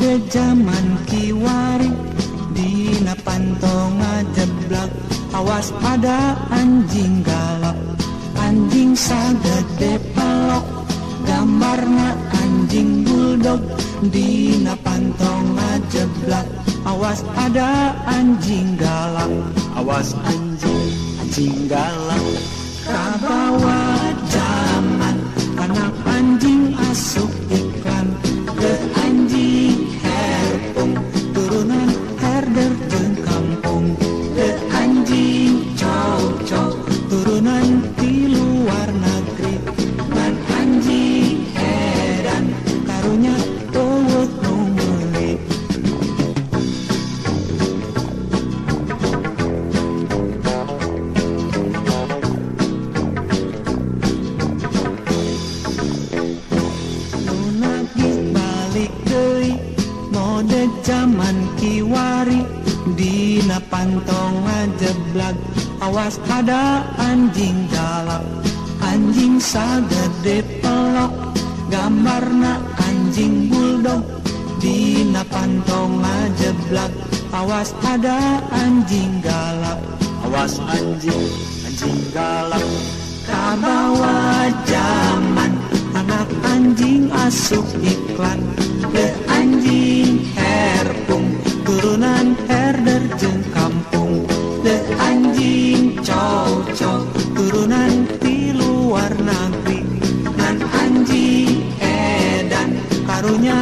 Mode zaman kiwari dina panto ngajeblak, awas ada anjing galak. Anjing sagede pelok, gambarna anjing bulldog. Dina panto ngajeblak, awas ada anjing galak. Awas anjing, anjing galak. Kabawa zaman anak anjing asup iklan. Ke anjing herpung turunan herder jeung kampung. Ke anjing chow-chow turunan ti luar negeri. Ngan anjing edan karunya euweuh nu meuli. Nu nagih balik deui mode zaman kiwari dina panto ngajeblag, awas ada anjing galak. Anjing sagede pelok, gambarna anjing bulldog. Dina panto ngajeblag, awas ada anjing galak. Awas anjing, anjing galak. Kabawa zaman anak anjing asup iklan. Ke anjing herpung turunan herder jeung kampung. Ke anjing chow-chow turunan ti luar negeri. Ngan anjing edan karunya.